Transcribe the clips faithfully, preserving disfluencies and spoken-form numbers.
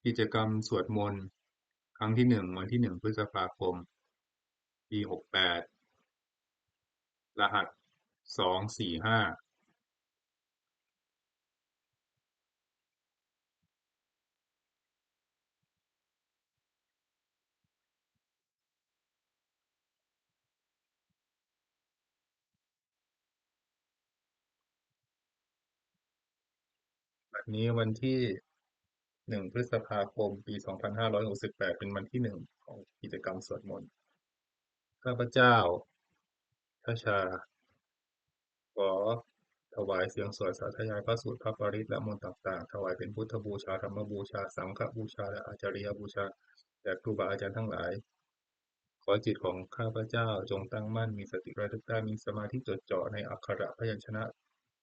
กิจกรรมสวดมนต์ครั้งที่หนึ่ง วันที่หนึ่ง พฤษภาคม ปี หกแปด รหัส สองสี่ห้า บัดนี้วันที่ หนึ่ง พฤษภาคม ปี สองพันห้าร้อยหกสิบแปด เป็นวันที่หนึ่งของกิจกรรมสวดมนต์ ข้าพเจ้า ทชา ขอถวายเสียงสวดสาธยายพระสูตรพระปริตรและมนต์ต่างๆ ถวายเป็นพุทธบูชา ธรรมบูชา สังฆบูชา และอาจาริยบูชา แด่ครูบาอาจารย์ทั้งหลาย ขอจิตของข้าพเจ้าจงตั้งมั่น มีสติระลึกได้ มีสมาธิจดจ่อในอักขระพยัญชนะ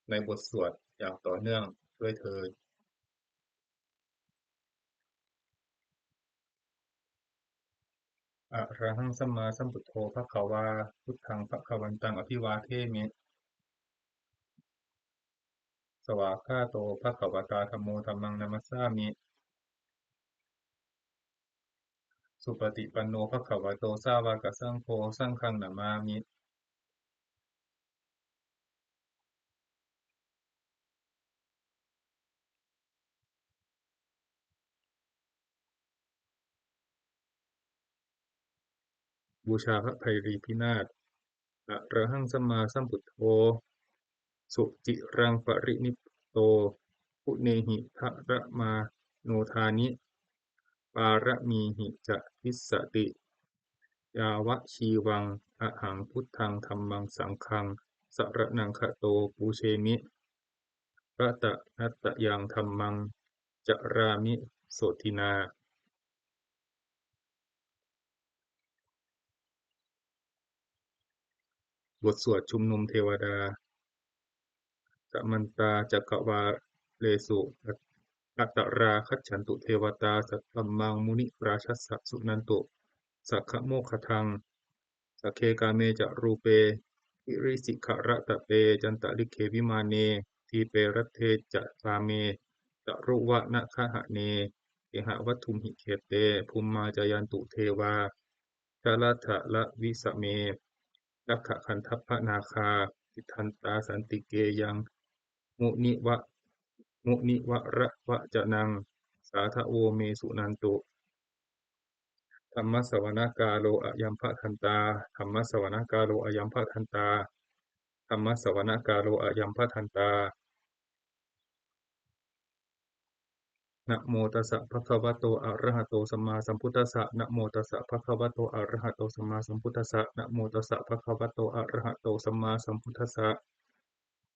ในบทสวดอย่างต่อเนื่องด้วยเทอญ Arahaṃ sammāsambuddho bhagavā, buddhaṃ bhagavantaṃ abhivādemi. Svākkhāto bhagavatā dhammo, dhammaṃ namassāmi. Supaṭipanno bhagavato sāvakasaṅgho, saṅghaṃ namāmi. บูชาพระไพรีพินาศ Arahaṃ sammāsambuddho suciraṃ parinibbuto, guṇehi dharamānodāni, pāramīhi ca dissati, yāvajīvaṃ ahaṃ buddhaṃ dhammaṃ saṅghaṃ saraṇaṃ gato, pūjemi ratanattayaṃ, dhammaṃ carāmi sotthinā. บทสวดชุมนุมเทวดา Samantā cakkavāḷesu atrāgacchantu devatā, saddhammaṃ munirājassa suṇantu saggamokkhadaṃ. Sagge kāme ca rūpe girisikharataṭe cantalikkhe vimāne, dīpe raṭṭhe ca gāme taruvanagahane gehavatthumhi khette, bhummā cāyantu devā jalathalavisame yakkhagandhabbanāgā, tiṭṭhantā santike yaṃ muniva- munivaravacanaṃ sādhavo me suṇantu. Dhammassavanakālo ayambhadantā. Dhammassavanakālo ayambhadantā. Dhammassavanakālo ayambhadantā. Namo tassa bhagavato arahato sammāsambuddhassa. Namo tassa bhagavato arahato sammāsambuddhassa. Namo tassa bhagavato arahato sammāsambuddhassa.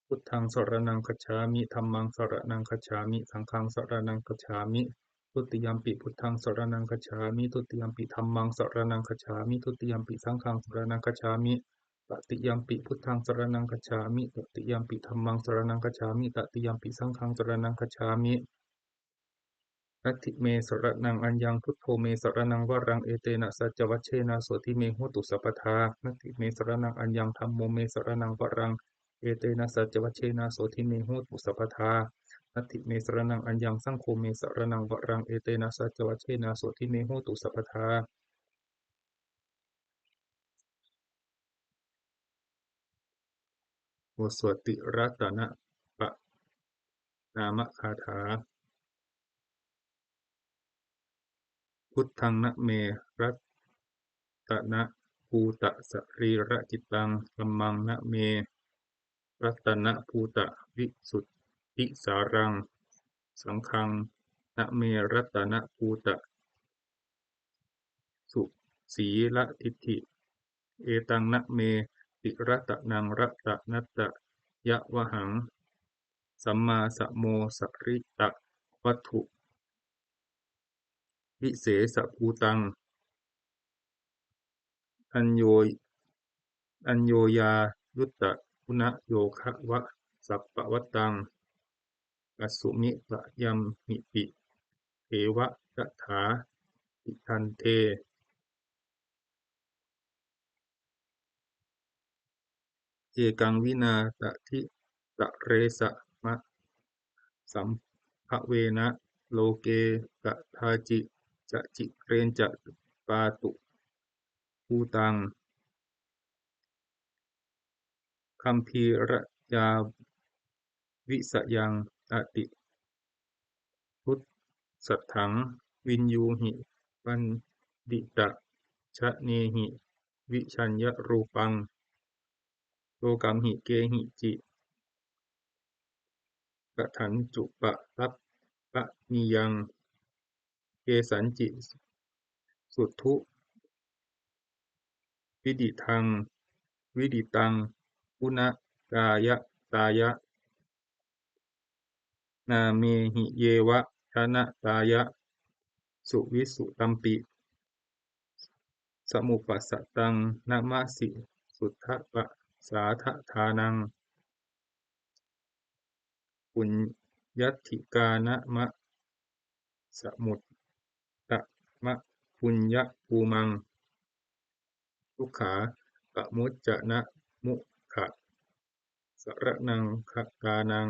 Buddhaṃ saraṇaṃ gacchāmi. Dhammaṃ saraṇaṃ gacchāmi. Saṅghaṃ saraṇaṃ gacchāmi. Dutiyampi buddhaṃ saraṇaṃ gacchāmi. Dutiyampi dhammaṃ saraṇaṃ gacchāmi. Dutiyampi saṅghaṃ saraṇaṃ gacchāmi. Tatiyampi buddhaṃ saraṇaṃ gacchāmi. Tatiyampi dhammaṃ saraṇaṃ gacchāmi. Tatiyampi saṅghaṃ saraṇaṃ gacchāmi. Natthi me saraṇaṃ aññaṃ, buddho me saraṇaṃ varaṃ, etena saccavajjena sotthi me hotu sabbadā. Natthi me saraṇaṃ aññaṃ, dhammo me saraṇaṃ varaṃ, etena saccavajjena sotthi me hotu sabbadā. Natthi me saraṇaṃ aññaṃ, saṅgho me saraṇaṃ varaṃ, etena saccavajjena sotthi me hotu sabbadā. บทสวดติรัตนปะนามคาถา Buddhaṃ name ratanabhūtasarīracittaṃ. Dhammaṃ name ratanabhūtavisuddhisāraṃ. Saṅghaṃ name ratanabhūta susīladiṭṭhi. Etaṃ name tiratanaṃ ratanattayavhaṃ. Sammā samo sarita vatthu visesabhūtaṃ. Añño aññoññāyutta guṇayogavasappattaṃ. Asmipayamhipi devadattā tiṭṭhantā. Ekaṃ vinā tadisare samasambhavena. loke kadāci sacireñca pātubhūtaṃ gambhīrañāvisayaṃ atiukkhasatthaṃ viññūhi paṇḍitajanehi vijjāya rūpaṃ. Lokamhi kehici kathānacupaṭṭhappaniyaṃ kesañci suṭṭhu vidiṭṭhaṃ vidiṭṭhaṃ guṇakāyatāya nāmehi yeva janatāya suvisuddhāpi samuppasattaṃ namāsi suddhapasādaṭṭhānaṃ puññatthikānama samuttamapuññabhūmaṃ dukkhāpamuccanamukha saraṇaṃ gatānaṃ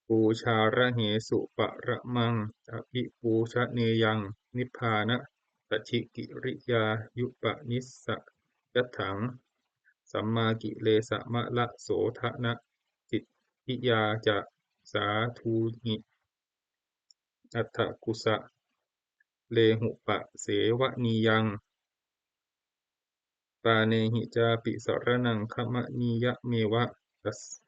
pūjārahesu paramaṃ abhipūjaneyyaṃ nibbānasacchikiriyāyupanissayatthaṃ sammākilesamalasothanacittiyā ca sādhūhi atha kusalehupasevanīyaṃ pāṇehi cāpi saraṇaṃ gamanīyameva tas-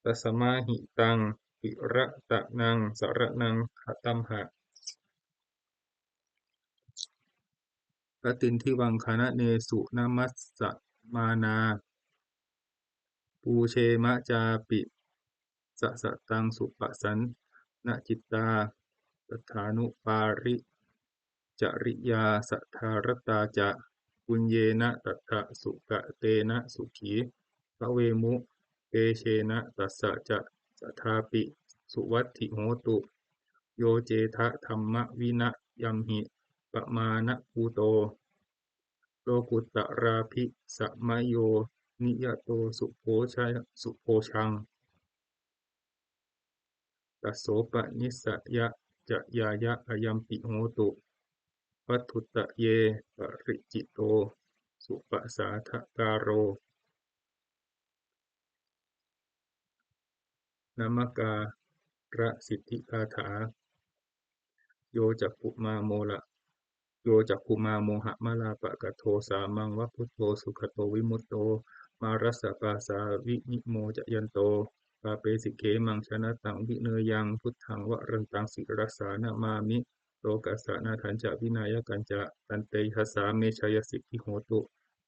tasmā hi taṃ tiratanaṃ saraṇaṃ gatamha. Paṭindivaṃ gaṇane su namassamānā pūjema cāpi sataṃ supasannacittā saddhānupāri cariyā saddhārattā ca puññena tattha sukatena sukhī bhavemu tejena tassa ca sadāpi suvatthi hotu. Yo cedha dhammavinayamhi pamāṇabhūto lokuttarābhisamayo niyato subhoja- subhojaṃ tassopanissayacayāya ayampi hotu vatthuttaye paricito supasādakāro. Namakārasiddhigāthā. Yo cakkhumā mola yo cakkhumā mohamalāpakaṭṭho sāmaṃ va buddho sugato vimutto mārassa pāsā vinimocayanto pāpesi khemaṃ janataṃ vineyyaṃ buddhaṃ varantaṃ sirasā namāmi lokassa nāthañca vināyakañca tantejasā me jayasiddhi hotu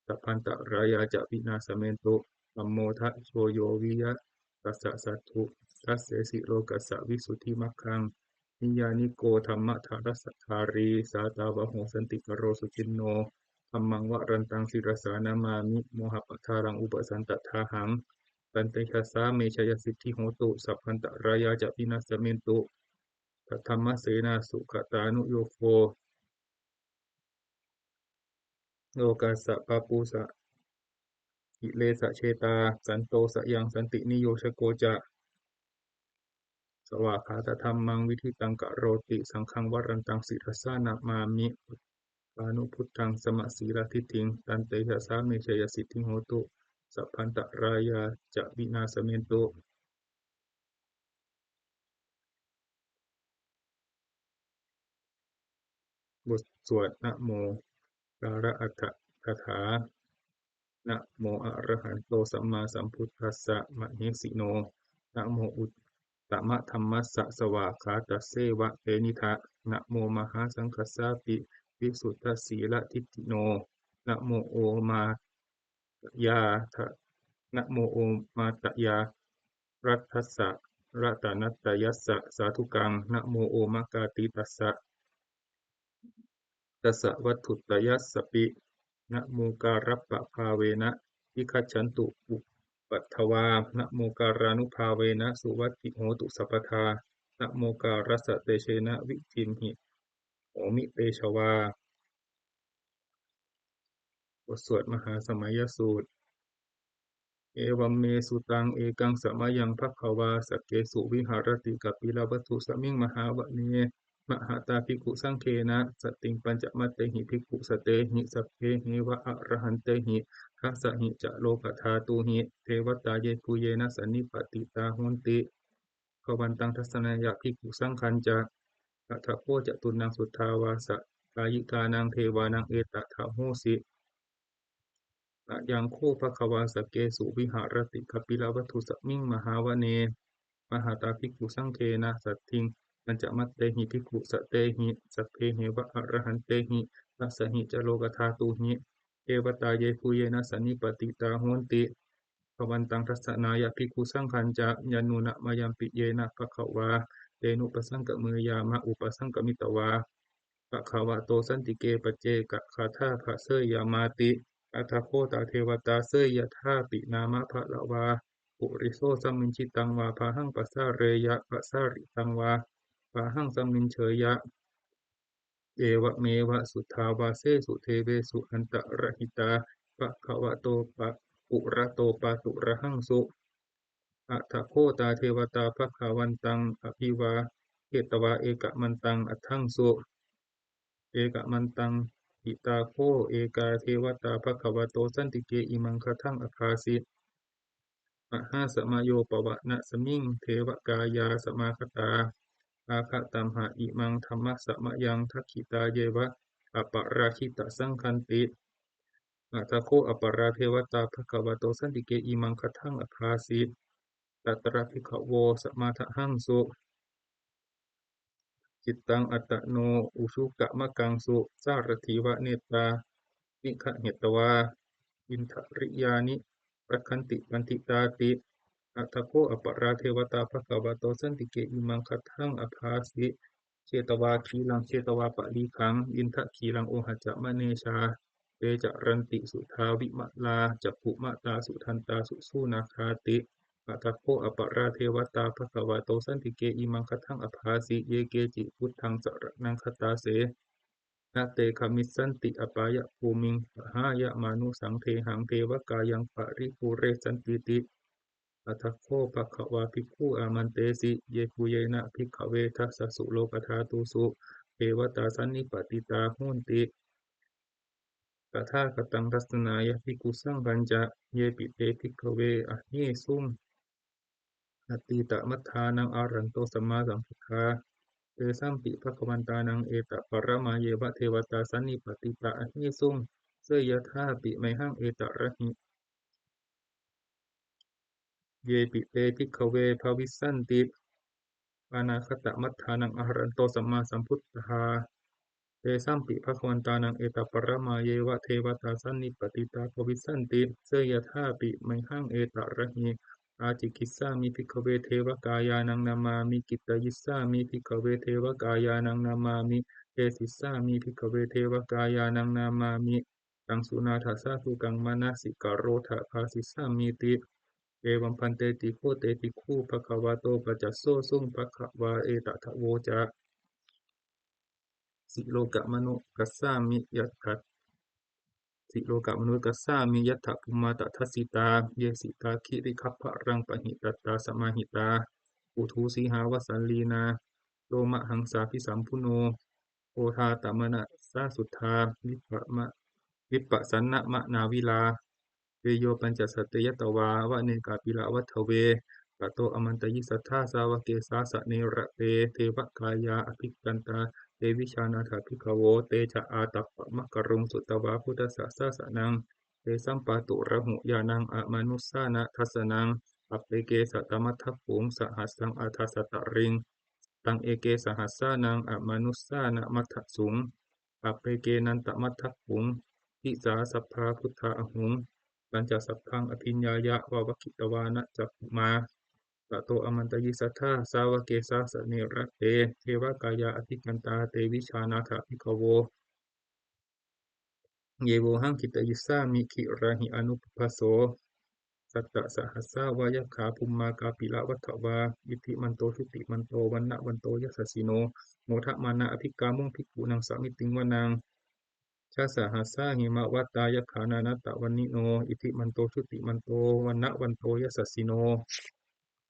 sabbantarāyā ca vināsamentu. Dhammo dhajo yo viya tassa satthu dassesi lokassa visuddhimaggaṃ niyyāniko dhammadharassa dhārī sātāvaho santikaro suciṇṇo dhammaṃ varantaṃ sirasā namāmi mohappadālaṃ upasantadāhaṃ tantejasā me jayasiddhi hotu sabbantarāyā ca vināsamentu. Saddhammasenā sugatānuyogo lokassa pāpūsa kilesa chetā santo sayaṃ santiniyojako ca svākkhātadhammaṃ viditaṃ karoti saṅghaṃ varantaṃ sirasā namāmi buddhānubuddhaṃ samasīladiṭṭhiṃ tantejasā me jayasiddhi hotu sabbantarāyā ca vināsamentu. บทสวดนะโมการะอัฏฐกถา Namo arahato sammāsambuddhassa mahesino. Namo uttamadhammassa svākkhātasseva tenidha. Namo mahāsaṅghassāpi visuddhasīladiṭṭhino. Namo omakātiyā namo omakātiyāraddhassa ratanattayassa sādhukaṃ. Namo omakātītassa tassa vatthuttayassapi. Namokārappabhāvena vigacchantu upaddavā. Namokārānubhāvena suvatthi hotu sabbadā. Namokārassa tejena vidhimhi homi tejavā. บทสวดมหาสมัยสูตร Evaṃ me sutaṃ. Ekaṃ samayaṃ bhagavā sakkesu viharati kapilavatthusmiṃ mahāvane mahatā bhikkhusaṅghena saddhiṃ pañcamattehi bhikkhusatehi sabbeheva arahantehi. Dasahi ca lokadhātūhi devatā yebhuyyena sannipatitā honti bhagavantaṃ dassanāya bhikkhusaṅghañca. Atha kho catunnaṃ suddhāvāsakāyikānaṃ devānaṃ etadahosi: Ayaṃ kho bhagavā sakkesu viharati kapilavatthusmiṃ mahāvane mahatā bhikkhusaṅghena saddhiṃ pañcamattehi bhikkhusatehi sabbeheva arahantehi. Dasahi ca lokadhātūhi devatā yebhuyyena sannipatitā honti bhagavantaṃ dassanāya bhikkhusaṅghañca. Yannūna mayampi yena bhagavā tenupasaṅkameyyāma, upasaṅkamitvā bhagavato santike paccekagāthā bhāseyyāmāti. Atha kho tā devatā seyyathāpi nāma balavā puriso sammiñjitaṃ vā bāhaṃ pasāreyya, pasāritaṃ vā bāhaṃ sammiñjeyya, evameva suddhāvāsesu devesu antarahitā bhagavato pa- purato pāturahaṃsu. Atha kho tā devatā bhagavantaṃ abhivādetvā ekamantaṃ aṭṭhaṃsu. Ekamantaṃ ṭhitā kho ekā devatā bhagavato santike imaṃ gāthaṃ abhāsi: Mahāsamayo pavanasmiṃ devakāyā samāgatā, āgatamha imaṃ dhammasamayaṃ dakkhitāyeva aparājitasaṅghanti. Atha kho aparā devatā bhagavato santike imaṃ gāthaṃ abhāsi: Tatra bhikkhavo samādahaṃsu cittaṃ attano ujukamakaṃsu, sārathīva nettāni gahetvā indriyāni rakkhanti paṇḍitāti. Atha kho aparā devatā bhagavato santike imaṃ gāthaṃ abhāsi: Chetvā khīlaṃ chetvā palighaṃ indakhīlaṃ ohaccamanejā, te caranti suddhā vimalā cakkhumatā sudantā susunāgāti. Atha kho aparā devatā bhagavato santike imaṃ gāthaṃ abhāsi: Ye keci buddhaṃ saraṇaṃ gatāse, na te gamissanti apāyabhūmiṃ, pahāya mānusaṃ dehaṃ devakāyaṃ paripūressantīti. Atha kho bhagavā bhikkhū āmantesi: Yebhuyyena bhikkhave dasasu lokadhātūsu devatā sannipatitā honti tathāgataṃ dassanāya bhikkhusaṅghañca. Yepi te bhikkhave ahesuṃ atītamaddhānaṃ arahanto sammāsambuddhā, tesampi bhagavantānaṃ etaparamāyeva devatā sannipatitā ahesuṃ, seyyathāpi mayhaṃ etarahi. Yepi te bhikkhave bhavissanti anāgatamaddhānaṃ arahanto sammāsambuddhā, tesampi bhagavantānaṃ etaparamāyeva devatā sannipatitā bhavissanti, seyyathāpi mayhaṃ etarahi. Ācikkhissāmi bhikkhave devakāyānaṃ nāmāni, kittayissāmi bhikkhave devakāyānaṃ nāmāni, desissāmi bhikkhave devakāyānaṃ nāmāni, taṃ suṇātha sādhukaṃ manasikarotha bhāsissāmīti. Evaṃ bhanteti kho te bhikkhū bhagavato paccassosuṃ. Bhagavā etadavoca: Silokamanukassāmi yattha, silokamanukassāmi yattha bhummā tadassitā, ye sitā girigabbharaṃ pahitattā samāhitā, puthū sīhāvasallīnā lomahaṃsābhisambhuno, odātamanasā suddhā vippa- vippasannamanāvilā, bhiyyo pañcasate ñatvā vane kāpilavatthave, tato āmantayi satthā sāvake sāsane rate, devakāyā abhikkantā te vijānātha bhikkhavo, te ca ātappamakaruṃ sutvā buddhassa sāsanaṃ, tesampāturahu ñāṇaṃ amanussāna dassanaṃ, appeke satamaddakkhuṃ sahassaṃ atha sattariṃ, sataṃ eke sahassānaṃ amanussānamaddasuṃ, appekenantamaddakkhuṃ, disā sabbā phuṭā ahuṃ, tañca sabbaṃ abhiññāya vavakkhitvāna cakkhumā, tato āmantayi satthā sāvake sāsane rate, devakāyā abhikkantā te vijānātha bhikkhavo, ye vohaṃ kittayissāmi girāhi anupubbaso. Sattasahassā va yakkhā bhummā kāpilavatthavā, iddhimanto jutimanto vaṇṇavanto yasassino, modamānā abhikkāmuṃ bhikkhūnaṃ samitiṃ vanaṃ. Chasahassā hemavatā yakkhā nānattavaṇṇino, iddhimanto jutimanto vaṇṇavanto yasassino,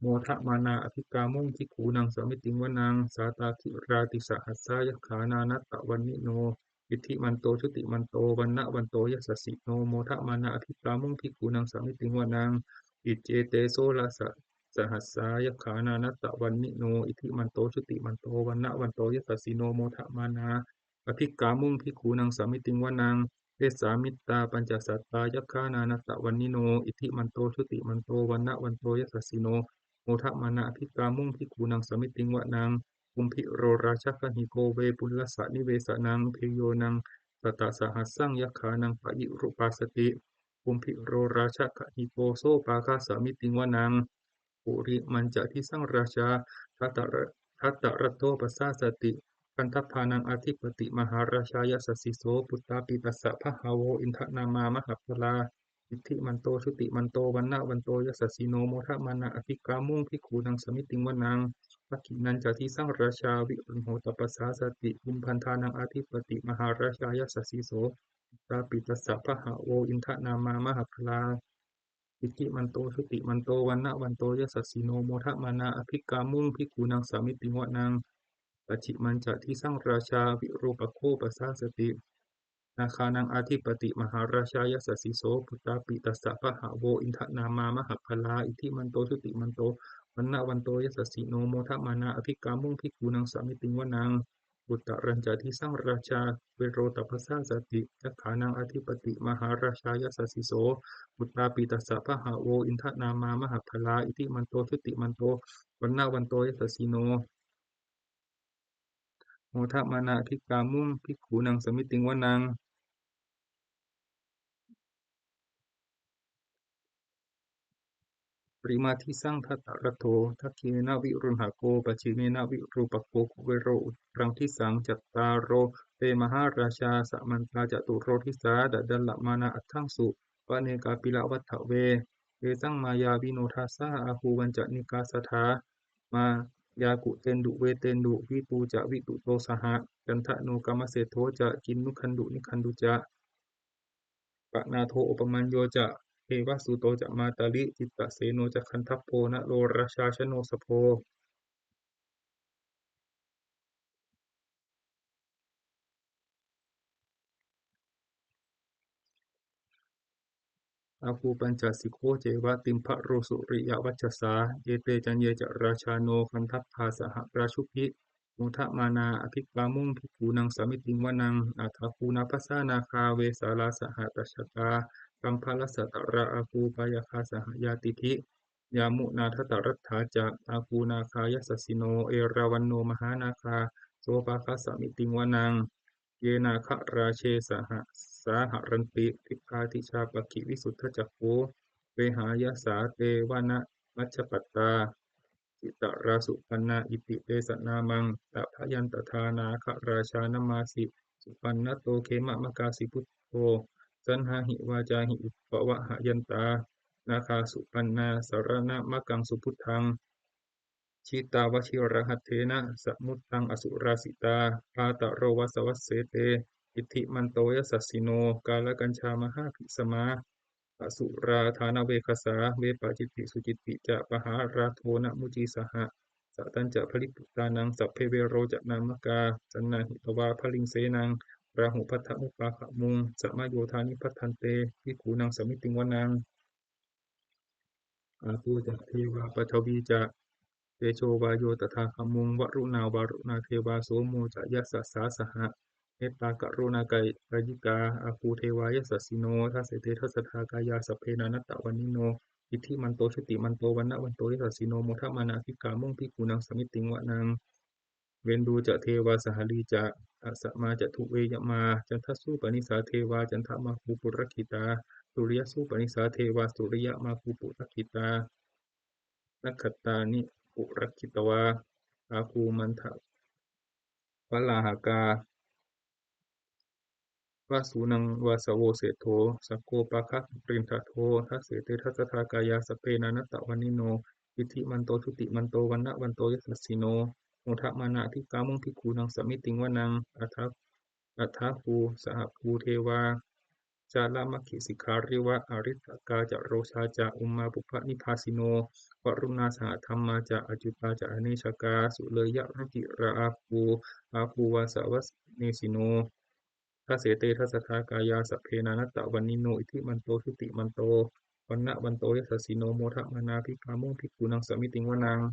modamānā abhikkāmuṃ bhikkhūnaṃ samitiṃ vanaṃ. Sātāgirā tisahassā yakkhā nānattavaṇṇino, iddhimanto jutimanto vaṇṇavanto yasassino, modamānā abhikkāmuṃ bhikkhūnaṃ samitiṃ vanaṃ. Iccete soḷasasahassā yakkhā nānattavaṇṇino, iddhimanto jutimanto vaṇṇavanto yasassino, modamānā abhikkāmuṃ bhikkhūnaṃ samitiṃ vanaṃ. Vessāmittā pañcasatā yakkhā nānattavaṇṇino, iddhimanto jutimanto vaṇṇavanto yasassino, modamānā abhikkāmuṃ bhikkhūnaṃ samitiṃ vanaṃ. Kumbhīro rājagahiko vepullassa nivesanaṃ, bhiyyo naṃ satasahassaṃ yakkhānaṃ payirupāsati, kumbhīro rājagahiko sopāga samitiṃ vanaṃ. Purimañca disaṃ rājā dhatara- dhataraṭṭho pasāsati, gandhabbānaṃ ādhipati mahārājā yasassi so. Puttāpi tassa bahavo indanāmā mahabbalā, iddhimanto jutimanto vaṇṇavanto yasassino, modamānā abhikkāmuṃ bhikkhūnaṃ samitiṃ vanaṃ. Dakkhiṇañca disaṃ rājā virūḷho taṃ pasāsati, kumbhaṇḍānaṃ ādhipati mahārājā yasassi so. Puttāpi tassa bahavo indanāmā mahabbalā, iddhimanto jutimanto vaṇṇavanto yasassino, modamānā abhikkāmuṃ bhikkhūnaṃ samitiṃ vanaṃ. Pacchimañca disaṃ rājā virūpakkho pasāsati, nāgānaṃ ādhipati mahārājā yasassi so. Puttāpi tassa bahavo indanāmā mahabbalā, iddhimanto jutimanto vaṇṇavanto yasassino, modamānā abhikkāmuṃ bhikkhūnaṃ samitiṃ vanaṃ. Uttarañca disaṃ rājā kuvero taṃ pasāsati, yakkhānaṃ ādhipati mahārājā yasassi so. Puttāpi tassa bahavo indanāmā mahabbalā, iddhimanto jutimanto vaṇṇavanto yasassino, modamānā abhikkāmuṃ bhikkhūnaṃ samitiṃ vanaṃ. Purimaṃ disaṃ dhataraṭṭho, dakkhiṇena virūḷhako, pacchimena virūpakkho, kuvero uttaraṃ disaṃ. Cattāro te mahārājā samantā caturo disā, daddallamānā aṭṭhaṃsu vane kāpilavatthave. Tesaṃ māyāvino dāsā āgū vañcanikā saṭhā, māyā kuṭeṇḍu veṭeṇḍu vitū ca viṭuṭo saha, candano kāmaseṭṭho ca kinnughaṇḍu nighaṇḍu ca, panādo opamañño ca devasūto ca mātali, cittaseno ca gandhabbo naḷorājā janosabho. Āgū pañcasikho ceva timbarū suriyavacchasā, ete caññe ca rājāno gandhabbā saha rājubhi, modamānā abhikkāmuṃ bhikkhūnaṃ samitiṃ vanaṃ. Athāgū nābhasā nāgā vesālā sahatacchakā, kambalassatarā āgū pāyāgā saha ñātibhi, yāmunā dhataraṭṭhā ca āgū nāgā yasassino, erāvaṇo mahānāgā sopāga samitiṃ vanaṃ. Ye nāgarāje sahasā haranti, dibbā dijā pakkhi visuddhacakkhū, vehāyasā te vanamajjhapattā, jitārā supaṇṇā iti tesa nāmaṃ. Abhayantadā nāgarājānamāsi, supaṇṇato khemamakāsi buddho, saṇhāhi vācāhi upavhayantā, nāgā supaṇṇā saraṇamakaṃsu buddhaṃ. Jitā vajirahatthena, samuddaṃ asurā sitā, bhātaro vāsavassete, iddhimanto yasassino. Kālakañjā mahābhismā, asurā dānaveghasā, vepacitti sucitti ca, pahārādo namucī saha. Satañca baliputtānaṃ, sabbe verocanāmakā, sannayhitvā baliṃ senaṃ, rāhubhaddamupāgamuṃ, samayodāni bhaddante, bhikkhūnaṃ samitiṃ vanaṃ. Āpo ca devā paṭhavī ca, tejo vāyo tadāgamuṃ, varuṇā vāruṇā devā, somo ca yasasā saha. Mettākaruṇākāyikā, āgū devā yasassino, dasete dasadhā kāyā, sabbe nānattavaṇṇino, iddhimanto jutimanto, vaṇṇavanto yasassino, modamānā abhikkāmuṃ, bhikkhūnaṃ samitiṃ vanaṃ. Veṇḍū ca devā sahalī ca, asamā ca duve yamā, candassūpanisā devā, candamāgū purakkhitā, suriyassūpanisā devā, suriyamāgū purakkhitā, nakkhattāni purakkhitvā, āgū mandavalāhakā. Vasūnaṃ vāsavo seṭṭho, sakkopāga purindado, dasete dasadhā kāyā, sabbe nānattavaṇṇino, iddhimanto jutimanto, vaṇṇavanto yasassino, modamānā abhikkāmuṃ, bhikkhūnaṃ samitiṃ vanaṃ. Athāgū Athāgū sahabhū devā jalamaggisikhāriva, ariṭṭhakā ca rojā ca ummāpupphanibhāsino, varuṇā sahadhammā ca accutā ca anejakā, sūleyyarucirā āgū āgū vāsavanesino. Dasete dasadhā kāyā sabbe nānattavaṇṇino, iddhimanto jutimanto vaṇṇavanto yasassino, modamānā abhikkāmuṃ bhikkhūnaṃ samitiṃ vanaṃ.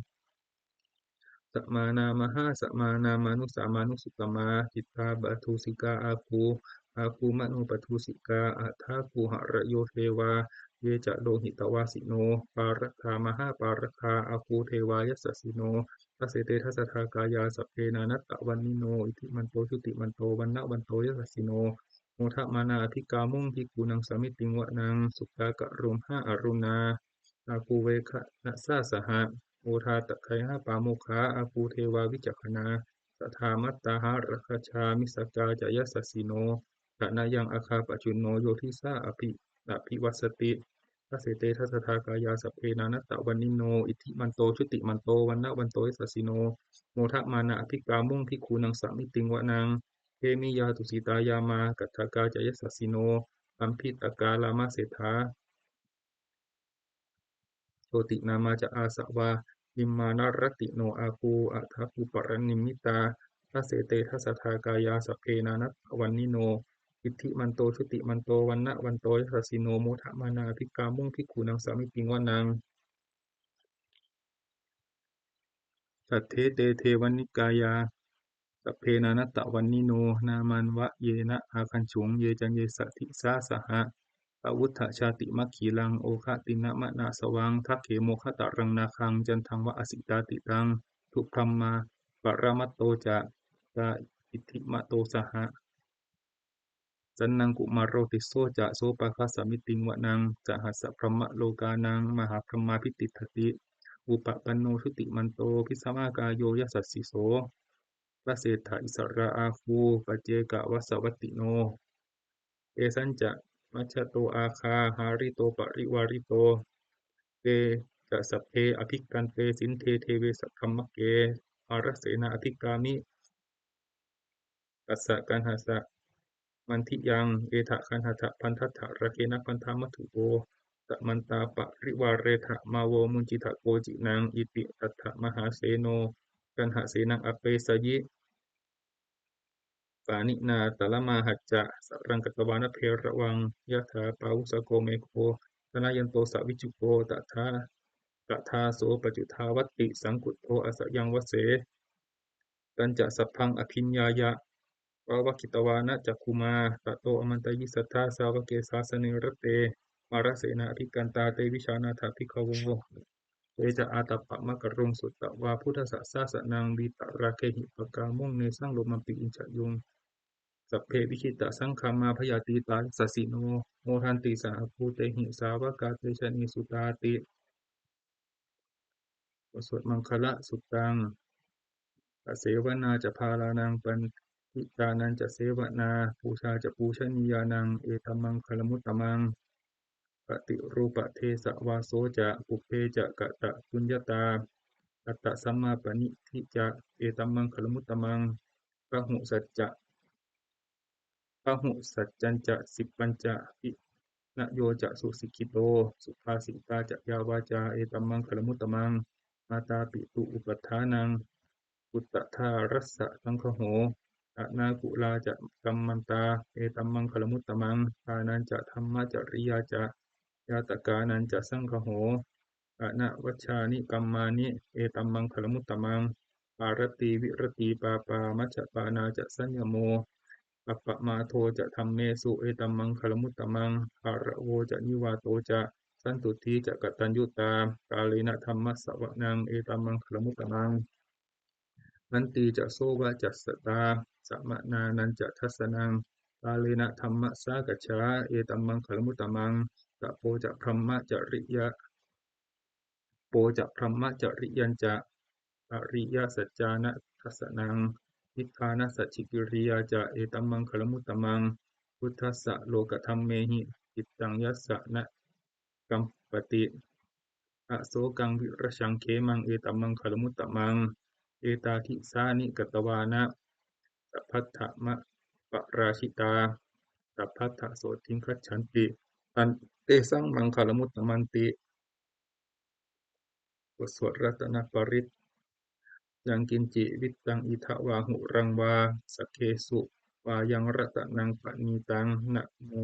Samānā mahāsamānā mānusā mānusuttamā, cittapadūsikā āgū āgū manopadūsikā, athāgū harayo devā ye ca lohitavāsino, pāragā mahāpāragā āgū devā yasassino. Dasete dasadhā kāyā sabbe nānattavaṇṇino, iddhimanto jutimanto vaṇṇavanto yasassino, modamānā abhikkāmuṃ bhikkhūnaṃ samitiṃ vanaṃ. Sukkā karumhā aruṇā āgū veghanasā saha, odātagayhā pāmokkhā āgū devā vicakkhaṇā, sadāmattā hāragajā missakā ca yasassino, thanayaṃ āgā pajjunno yo disā abhi abhivassati. Dasete dasadhā kāyā sabbe nānattavaṇṇino, iddhimanto jutimanto vaṇṇavanto yasassino, modamānā abhikkāmuṃ bhikkhūnaṃ samitiṃ vanaṃ. Khemiyā tusitā yāmā kaṭṭhakā ca yasassino, lambitakā lāmaseṭṭhā jotināmā ca āsavā, nimmānaratino āgū athāgū paranimmitā. Dasete dasadhā kāyā sabbe nānattavaṇṇino, iddhimanto jutimanto vaṇṇavanto yasassino, modamānā abhikkāmuṃ bhikkhūnaṃ samitiṃ vanaṃ. Saṭṭhete devanikāyā sabbe nānattavaṇṇino, nāmanvayena āgañchuṃ ye caññe sadisā saha, pavutthajātimakhilaṃ oghatiṇṇamanāsavaṃ, dakkhemoghataraṃ nāgaṃ candaṃva asitātitaṃ, subrahmā paramatto ca, ca iddhimato saha, sanaṅkumāro tisso ca sopāga samitiṃ vanaṃ. Sahassabrahmalokānaṃ mahābrahmābhitiṭṭhati, upapanno jutimanto bhismākāyo yasassi so. Dasettha issarā āgū paccekavasavattino, tesañca majjhato āgā hārito parivārito. Te ca sabbe abhikkante sinde deve sabrahmake, mārasenā abhikkāmi, tassa kaṇhassa mandiyaṃ. Etha gaṇhatha bandhatha rāgena bandhamatthu vo, samantā parivāretha mā vo muñcittha koci naṃ. Iti tattha mahāseno kaṇhasenaṃ apesayi, pāṇinā talamāhacca saraṃ katvāna bheravaṃ. Yathā pāvussako megho thanayanto savijjuko, tadā tadā so paccudāvatti saṅkuddho asayaṃvase. Tañca sabbaṃ abhiññāya vavakkhitvāna cakkhumā, tato āmantayi satthā sāvake sāsane rate, mārasenā abhikkantā te vijānātha bhikkhavo. Te ca ātappamakaruṃ sutvā buddhassa sāsanaṃ, vītarāgehi pakkāmuṃ nesaṃ lomampi iñjayuṃ. Sabbe vijitasaṅgāmā bhayātītā yasassino, modanti saha bhūtehi sāvakā te janesutāti. บทสวดมังคลสุตตัง Asevanā ca bālānaṃ paṇḍitānañca sevanā, pūjā ca pūjanīyānaṃ etammaṅgalamuttamaṃ. Paṭirūpadesavāso ca pubbe ca katapuññatā, attasammāpaṇidhi ca etammaṅgalamuttamaṃ. Bahusacca bahusaccañca sippañca vinayo ca susikkhito, subhāsitā ca yā vācā etammaṅgalamuttamaṃ. Mātāpituupaṭṭhānaṃ puttadārassa saṅgaho, anākulā ca kammantā etammaṅgalamuttamaṃ. Dānañca dhammacariyā ca ñātakānañca saṅgaho, anavajjāni kammāni etammaṅgalamuttamaṃ. Āratī viratī pāpā majjapānā ca saññamo, appamādo ca dhammesu etammaṅgalamuttamaṃ. Gāravo ca nivāto ca santuṭṭhī ca kataññutā, kālena dhammassavanaṃ etammaṅgalamuttamaṃ. Khantī ca sovacassatā samaṇānañca dassanaṃ, kālena dhammasākacchā etammaṅgalamuttamaṃ. Tapo ca brahmacariya tapo ca brahmacariyañca ariyasaccāna dassanaṃ, nibbānasacchikiriyā ca etammaṅgalamuttamaṃ. Phuṭṭhassa lokadhammehi cittaṃ yassa na kampati, asokaṃ virajaṃ khemaṃ etammaṅgalamuttamaṃ. Etādisāni katvāna sabbatthama parājitā sabbattha sotthiṃ gacchanti, tan tesaṃ maṅgalamuttamanti. บทสวดรัตนปริตร Yaṅkiñci vittaṃ idha vā huraṃ vā saggesu vā yaṃ ratanaṃ paṇītaṃ, na no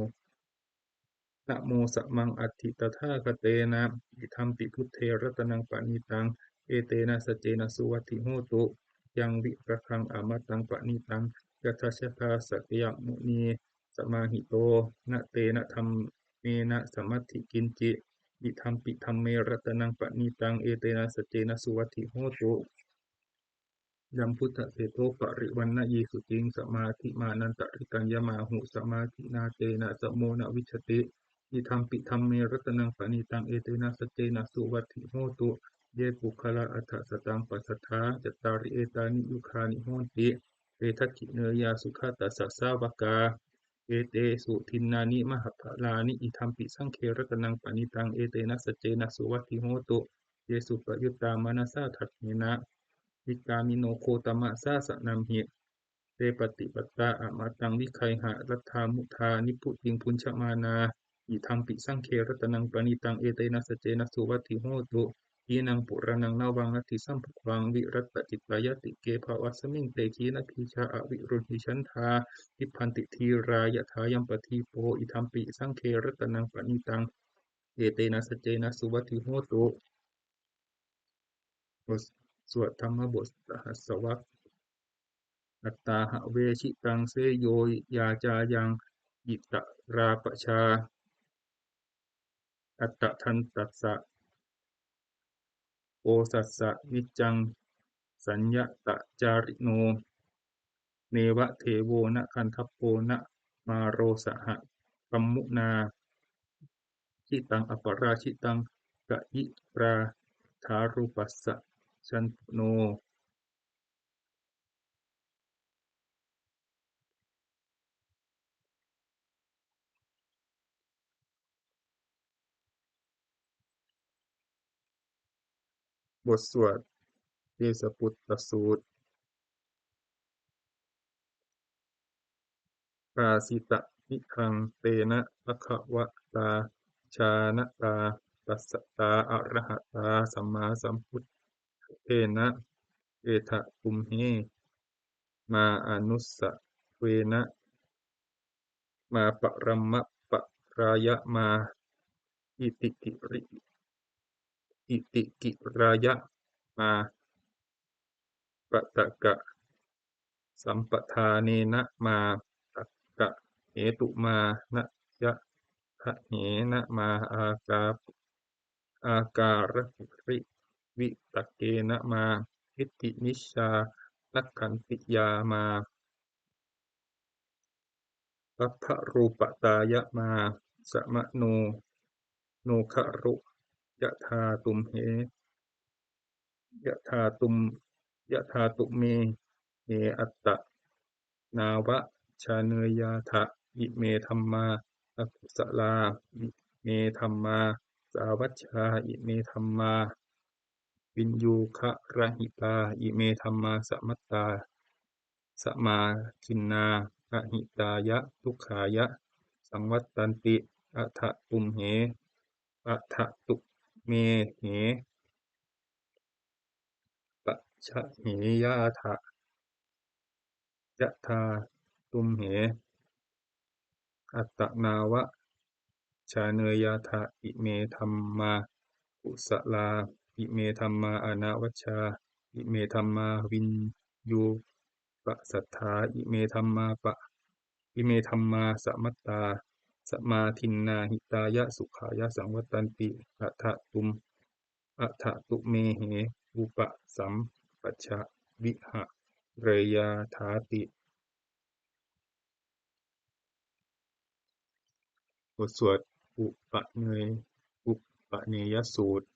na no samaṃ atthi tathāgatena, idampi buddhe ratanaṃ paṇītaṃ, etena saccena suvatthi hotu. Yaṃ virāgaṃ amataṃ paṇītaṃ, yadajjhagā sakyamunī samāhito, na tena dhammena samatthi kiñci, idampi dhamme ratanaṃ paṇītaṃ, etena saccena suvatthi hotu. Yambuddhaseṭṭho parivaṇṇayī suciṃ, samādhimānantarikaññamāhu, samādhinā tena samo na vijjati, idampi dhamme ratanaṃ paṇītaṃ, etena saccena suvatthi hotu. Ye puggalā aṭṭha sataṃ pasatthā, cattāri etāni yugāni honti, te dakkhiṇeyyā sugatassa sāvakā, etesu dinnāni mahapphalāni, idampi saṅghe ratanaṃ paṇītaṃ, etena saccena suvatthi hotu. Ye suppayuttā manasā daḷhena, nikkāmino gotamasāsanamhi, te pattipattā amataṃ vigayha, laddhā mudhā nibbutiṃ bhuñjamānā, idampi saṅghe ratanaṃ paṇītaṃ, etena saccena suvatthi hotu. Khīṇaṃ purāṇaṃ navaṃ natthi sambhavaṃ, virattacittāyatike bhavasmiṃ, te khīṇabījā aviruḷhichandā, nibbanti dhīrā yathāyampadīpo, idampi saṅghe ratanaṃ paṇītaṃ, etena saccena suvatthi hotu. บทสวดธรรมบทสหัสวรรค Atthā have jitaṃ seyyo, yā cāyaṃ itarā pajā, attadantassa osassa niccaṃ, saññatacārino. Neva devo na gandhabbo, na māro saha brahmunā, jitaṃ aparājitaṃ, kayirāgatarūpassa jantuno. บทสวดเทสปุตตสูตร Bhāsitamitthantena bhagavatā jānatā dassatā arahatā sammāsambuddhena, etha tumhe mā anusavena, mā paramapārāya, mā itikiri itikirāya, mā pataka sampathānena, mā takka hetumānayadahena, mā ākā ākāragirivitakena, mā diṭṭhimicchālakkhattiyā, mā labbarūpatāya, mā samāno nokaro, yathā tumhe yathā tum yathā tumhe attanāvajjānāyātha, ime dhammā akusalā, ime dhammā sāvajjā, ime dhammā viññugarahitā, ime dhammā samattā samādinnā ahitāya dukkhāya saṃvattanti. Atha tumhe atha tumhe pajaheyyātha, yathā tumhe attanāvajjānāyātha, ime dhammā kusalā, ime dhammā anavajjā, ime dhammā viññuppasatthā, ime dhammā pa ime dhammā samattā samādinnā hitāya sukhāya saṃvattanti. Atha tum atha tumhe upasampajja vihareyyāthāti. บทสวดอุปเนยอุปเนยสูตร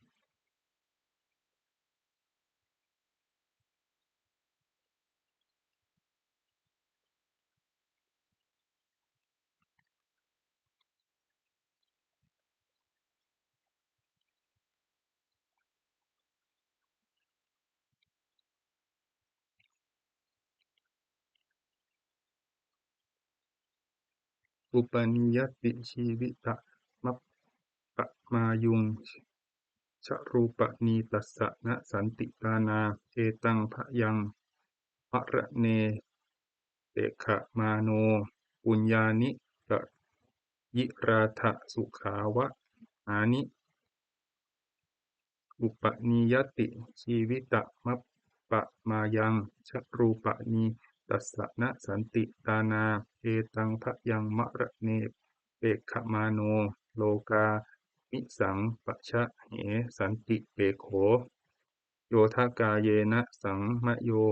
upanīyati jīvitamappamāyuṃ, jarūpanītassa na santi tānā, etaṃ bhayaṃ maraṇe pekkhamāno, puññāni rayirādha sukhāva nāni upanīyati jīvitamappamāyuṃ, jarūpanītassa na santi tānā, etaṃ bhayaṃ maraṇe pekkhamāno, lokāmisaṃ pajahe santi pekkho, yodha kāyena saṃyo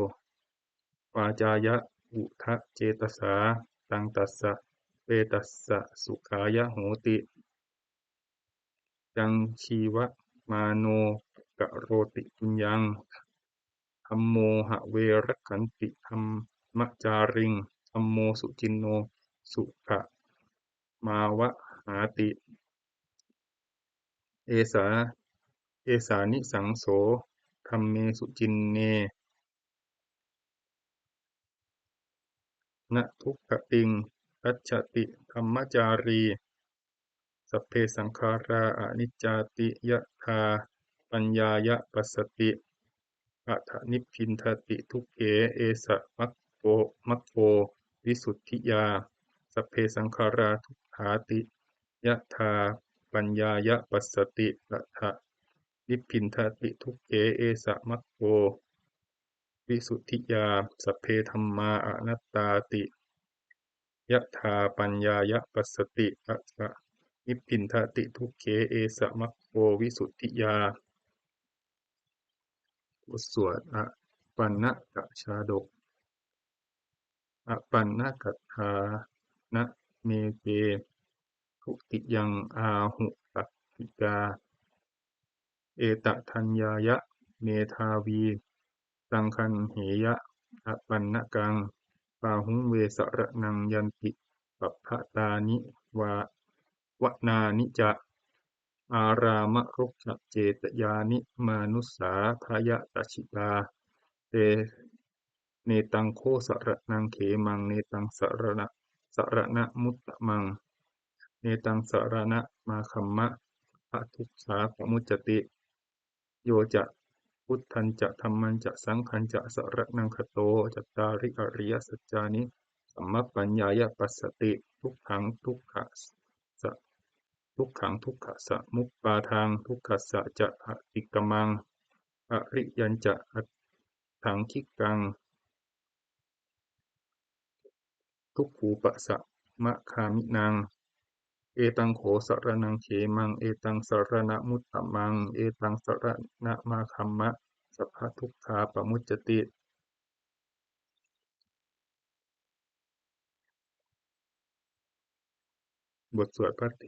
vācāya uda cetasā, taṃ tassa petassa sukhāya hoti. Yaṃ jīvamāno karoti puññaṃ, dhammo have rakkhanti dhammacāriṃ, dhammo suciṇṇo sukhamāvahāti. Esā, esānisaṃso dhamme suciṇṇe, na duggatiṃ gacchati dhammacārī. Sabbe saṅkhārā aniccāti, yadā paññāya passati, atha nibbindati dukkhe, esa maggo, maggo visuddhiyā. Sabbe saṅkhārā dukkhāti, yadā paññāya passati, atha nibbindati dukkhe, esa maggo visuddhiyā. Sabbe dhammā anattāti, yadā paññāya passati, atha nibbindati dukkhe, esa maggo visuddhiyā. บทสวดอปัณณกชาดก Apaṇṇagatthā na me te dutiyaṃ āhu tatthikā, etadaññāya medhāvī saṅgaṅheya apaṇṇakaṃ, bāhuṃ ve saraṇaṃ yanti sabbatāni va- vanāni ca, ārāmarukkhacetyāni mānusā bhayadakkhiṭā, te netaṃ kho saraṇaṃ khemaṃ, netaṃ saraṇa- saraṇamuttamaṃ, netaṃ saraṇamāgamma, sabbadukkhapamuccati. Yo ca buddhañca dhammañca saṅghañca saraṇaṃ gato, cattāri ariyasaccāni sammappaññāya passati, dukkhaṃ dukkhasa, dukkhaṃ dukkhasamuppādaṃ, dukkhassa ca atikkamaṃ, ariyañca aṭṭhaṅgikaṃ dukkhūpasamagāminaṃ. Etaṃ kho saraṇaṃ khemaṃ, etaṃ saraṇamuttamaṃ, etaṃ saraṇamāgamma, sabbadukkhapamuccati. บทสวดภัทเท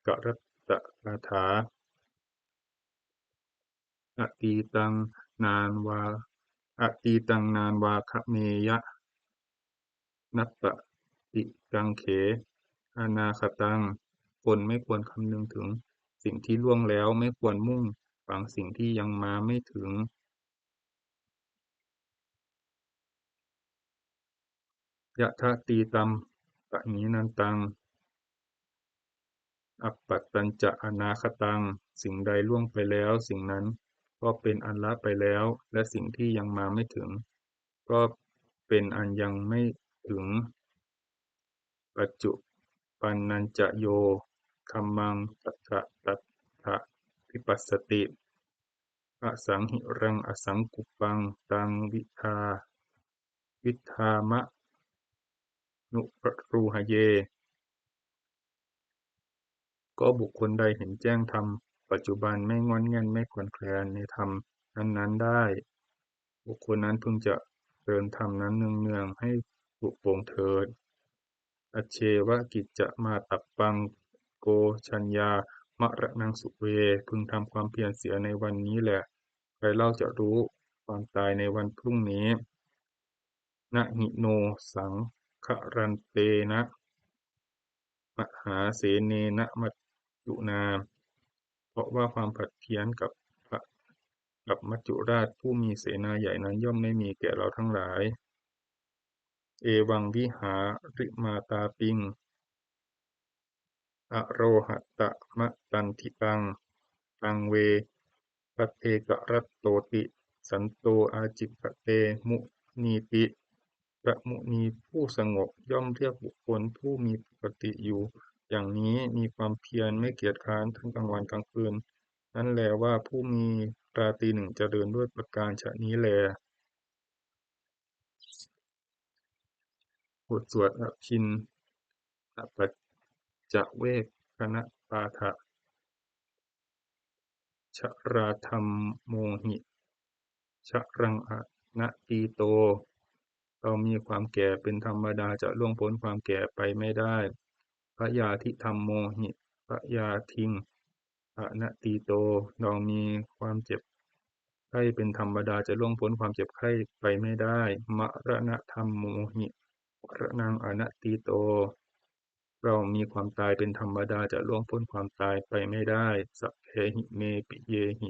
กรัตตคาถา Atītaṃ nānvā, atītaṃ nānvāgameyya, nappaṭikaṅkhe anāgataṃ. คนไม่ควรคำนึงถึงสิ่งที่ล่วงแล้ว ไม่ควรมุ่งหวังสิ่งที่ยังมาไม่ถึง Yadatītaṃ pahīnantaṃ, appattañca anāgataṃ. สิ่งใดล่วงไปแล้ว สิ่งนั้นก็เป็นอันละไปแล้ว และสิ่งที่ยังมาไม่ถึง ก็เป็นอันยังไม่ถึง Paccuppannañca yo dhammaṃ tattha tattha vipassati, asaṃhiraṃ asaṅkuppaṃ, taṃ viddhā viddhāmanubrūhaye. ก็บุคคลใดเห็นแจ้งธรรมปัจจุบัน ไม่ง่อนแง่น ไม่คลอนแคลนในธรรมนั้นๆได้ บุคคลนั้นพึงเจริญธรรมนั้นเนืองๆ ให้ผุโป่งเถิด Ajjeva kiccamātappaṃ, ko jaññā maraṇaṃ suve. พึงทำความเพียรเสียในวันนี้แหละ ใครเล่าจะรู้ความตายในวันพรุ่งนี้ Na hi no saṅgarantena mahāsenena maccunā. เพราะว่าความผัดเพี้ยนกับพระ กับมัจจุราชผู้มีเสนาใหญ่นั้นย่อมไม่มีแก่เราทั้งหลาย Evaṃ vihārimātāpiṃ, arohatamataṇṭhitaṃ, taṃ ve bhaddekarattoti, santo ācikkhate munīti. พระมุนีผู้สงบย่อมเรียกบุคคลผู้มีปกติอยู่อย่างนี้ มีความเพียรไม่เกียจคร้านทั้งกลางวันกลางคืน นั้นแลว่าผู้มีราตรีหนึ่งเจริญด้วยประการฉะนี้แล. บทสวดอภิณณปัจจเวกขณปาฐะ Jarādhammomhi jaraṃ anatīto. เรามีความแก่เป็นธรรมดา จะล่วงพ้นความแก่ไปไม่ได้ Byādhidhammomhi byādhiṃ anatīto. เรามีความเจ็บไข้เป็นธรรมดา จะล่วงพ้นความเจ็บไข้ไปไม่ได้ Maraṇadhammomhi maraṇaṃ anatīto. เรามีความตายเป็นธรรมดา จะล่วงพ้นความตายไปไม่ได้ Sabbehi me piyehi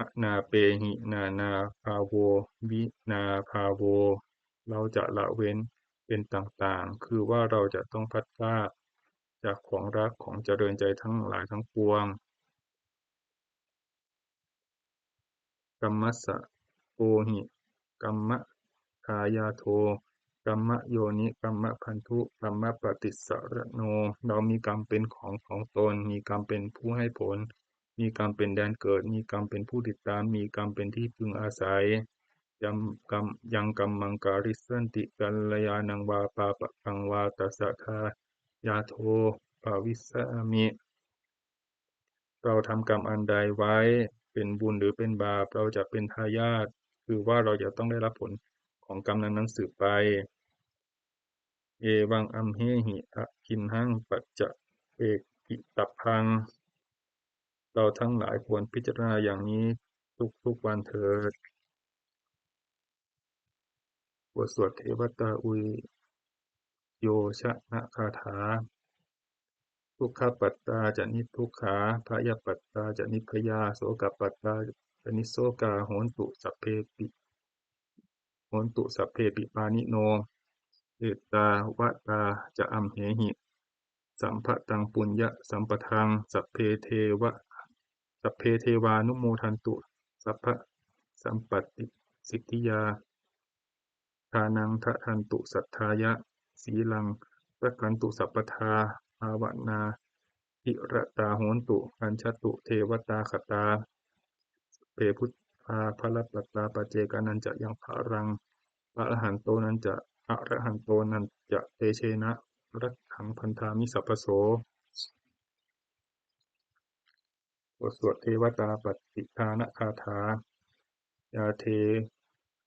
anāpehi nānābhāvo vinābhāvo. เราจะละเว้นเป็นต่างๆ คือว่าเราจะต้องพลัดพรากจากของรักของเจริญใจทั้งหลายทั้งปวง Kammassakomhi kammadāyādo kammayoni kammabandhu kammapaṭisaraṇo. เรามีกรรมเป็นของของตน มีกรรมเป็นผู้ให้ผล มีกรรมเป็นแดนเกิด มีกรรมเป็นผู้ติดตาม มีกรรมเป็นที่พึ่งอาศัย Yaṃ kam- yaṃ kammaṃ karissanti kalyāṇaṃ vā pāpakaṃ vā tassa dāyādo bhavissāmi. เราทำกรรมอันใดไว้ เป็นบุญหรือเป็นบาป เราจะเป็นทายาท คือว่าเราจะต้องได้รับผลของกรรมนั้นๆสืบไป Evaṃ amhehi akinhaṃ paccavekitavvaṃ. เราทั้งหลายควรพิจารณาอย่างนี้ทุกๆวันเถิด บทสวดเทวตาอุยโยชนคาถา Dukkhappattā ca niddukkhā bhayappattā ca nibbhayā sokappattā ca nissokā hontu sabbepi hontu sabbepi pāṇino. Ettāvatā ca amhehi sambhataṃ puññasampadaṃ sabbe devā sabbe devānumodantu sabbasampattisiddhiyā. Dānaṃ dadantu saddhāya sīlaṃ rakkhantu sabbadā bhāvanābhiratā hontu gacchantu devatāgatā. Sabbe buddhā balappattā paccekānañca yaṃ balaṃ arahantānañca arahantānañca tejena rakkhaṃ bandhāmi sabbaso. บทสวดเทวตาปัตติทานคาถา Yā de-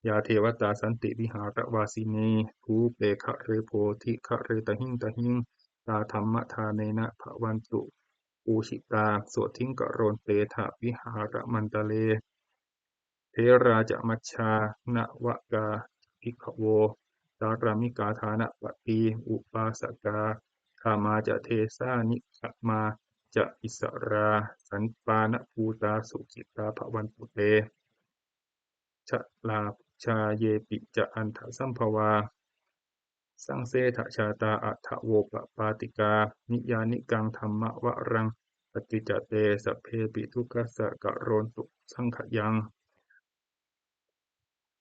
yā devatā santi vihāravāsinī thūpe ghare bodhighare tahiṃ tahiṃ tā dhammadānena bhavantu pūjitā sotthiṃ karontedha vihāramaṇḍale. Therā ca majjhā navakā ca bhikkhavo pāramikā dānapatī upāsakā gāmā ca desā nigamā ca issarā sappāṇabhūtā sukhitā bhavantu te. Jalābujā yepi ca aṇḍasambhavā saṃsedajātā athavopapātikā niyyānikaṃ dhammavaraṃ paṭicca te sabbepi dukkhassa karontu saṅkhayaṃ.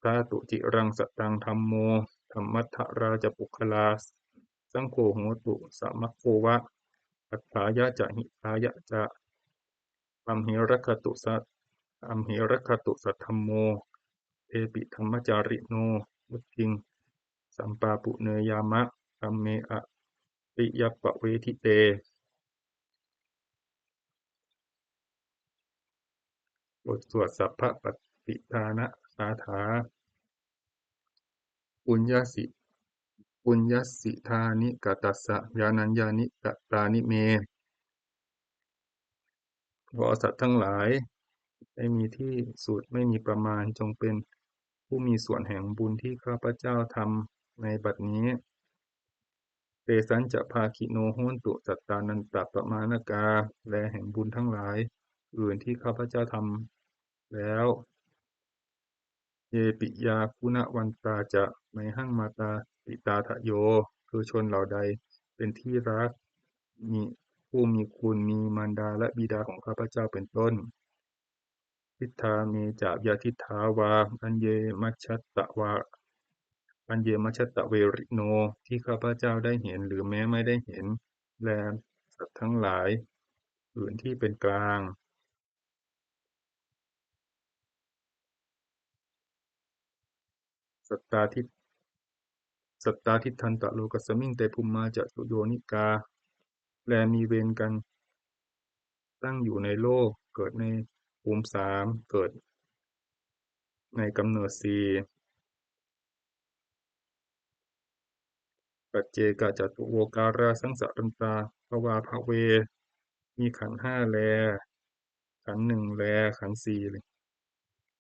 Ṭhātu ciraṃ sataṃ dhammo dhammaddharā ca puggalā saṅgho hotu samaggo va atthāya ca hitāya ca. Amhe rakkhatu sat- amhe rakkhatu saddhammo sabbepi dhammacārino vuḍḍhiṃ sampāpuṇeyyāma dhamme ariyappavedite. บทสวดสัพพปฏิทานคาถา Puññassi puññassidāni katassa yānāni katāni me. ขอสัตว์ทั้งหลายไม่มีที่สุดไม่มีประมาณ จงเป็นผู้มีส่วนแห่งบุญที่ข้าพเจ้าทำในบัดนี้ Tesañca bhāgino hontu sattānantappamāṇakā และแห่งบุญทั้งหลายอื่นที่ข้าพเจ้าทำแล้ว Ye piyā guṇavantā ca mayhaṃ mātā pitā dayo คือชนเหล่าใดเป็นที่รัก มีผู้มีคุณ มีมารดาและบิดาของข้าพเจ้าเป็นต้น Diṭṭhā me ca yadiṭṭhā vā, aññe majjhattavā aññe majjhattaverino, ที่ข้าพเจ้าได้เห็นหรือแม้ไม่ได้เห็น และสัตว์ทั้งหลายอื่นที่เป็นกลาง Sattā ti- sattā tiṭṭhantā lokasmiṃ, te bhummā catuyonikā, และมีเวรกันตั้งอยู่ในโลก เกิดในภูมิสาม เกิดในกำเนิดสี่ Paccekacatuvokārā saṃsarantā bhavābhave, มีขันธ์ห้าแล ขันธ์หนึ่งแล ขันธ์สี่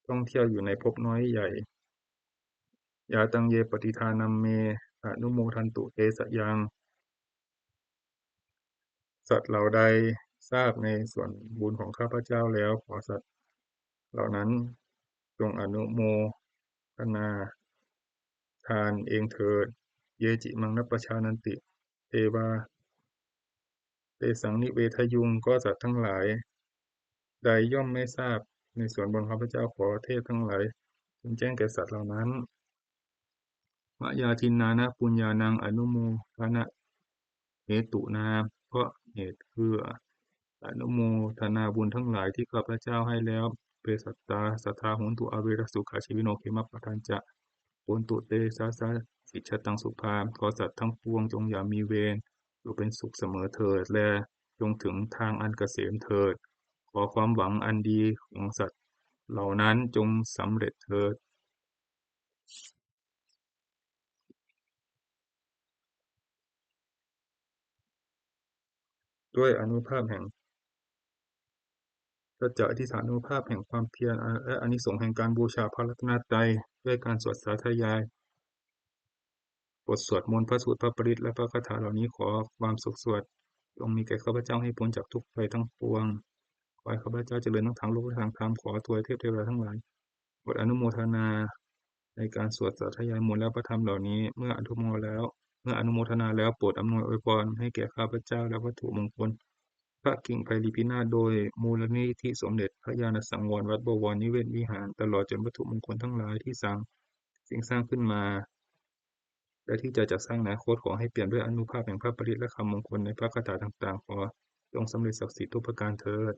ท่องเที่ยวอยู่ในภพน้อยใหญ่ Yā taṃ ye paṭidānaṃ me anumodantu te sayaṃ, สัตว์เหล่าใดทราบในส่วนบุญของข้าพเจ้าแล้ว ขอสัตว์เหล่านั้นจงอนุโมทนาทานเองเถิด Ye ci maṃ na pajānanti devā tesaṃ nivedayuṃ, ก็สัตว์ทั้งหลายใดย่อมไม่ทราบในส่วนบุญของข้าพเจ้า ขอเทพทั้งหลายจงแจ้งแก่สัตว์เหล่านั้น Mayā dinnāna puññānaṃ anumodanahetunā, เพราะเหตุเพื่ออนุโมทนาบุญทั้งหลายที่ข้าพเจ้าให้แล้ว Pesattā sadā hontu averā sukhajīvino, khemappadañca hontu te yathāsajjataṃ subhā, ขอสัตว์ทั้งปวงจงอย่ามีเวร อยู่เป็นสุขเสมอเถิด และจงถึงทางอันเกษมเถิด ขอความหวังอันดีของสัตว์เหล่านั้นจงสำเร็จเถิด ด้วยอานุภาพแห่งสัจจะอธิษฐานุภาพแห่งความเพียร และอานิสงส์แห่งการบูชาพระรัตนตรัย ด้วยการสวดสาธยาย บทสวดมนต์ พระสูตร พระปริตร และพระคาถาเหล่านี้ ขอความสุขสวัสดิ์จงมีแก่ข้าพเจ้า ให้พ้นจากทุกข์ภัยทั้งปวง ขอให้ข้าพเจ้าเจริญทั้งทางโลกและทางธรรม ขอทวยเทพเทวดาทั้งหลาย บทอนุโมทนาในการสวดสาธยายมนต์และพระธรรมเหล่านี้ เมื่ออนุโมแล้ว เมื่ออนุโมทนาแล้ว โปรดอำนวยอวยพรให้แก่ข้าพเจ้าและวัตถุมงคล พระกิ่งไพรีพินาศ โดยมูลนิธิสมเด็จพระญาณสังวรวัดบวรนิเวศวิหาร ตลอดจนวัตถุมงคลทั้งหลายที่สร้าง สิ่งสร้างขึ้นมา และที่จะจักสร้างในอนาคต ขอให้เปี่ยมด้วยอานุภาพแห่งพระปริตรและคำมงคลในพระคาถาต่างๆ ขอจงสำเร็จศักดิ์สิทธิ์ทุกประการเถิด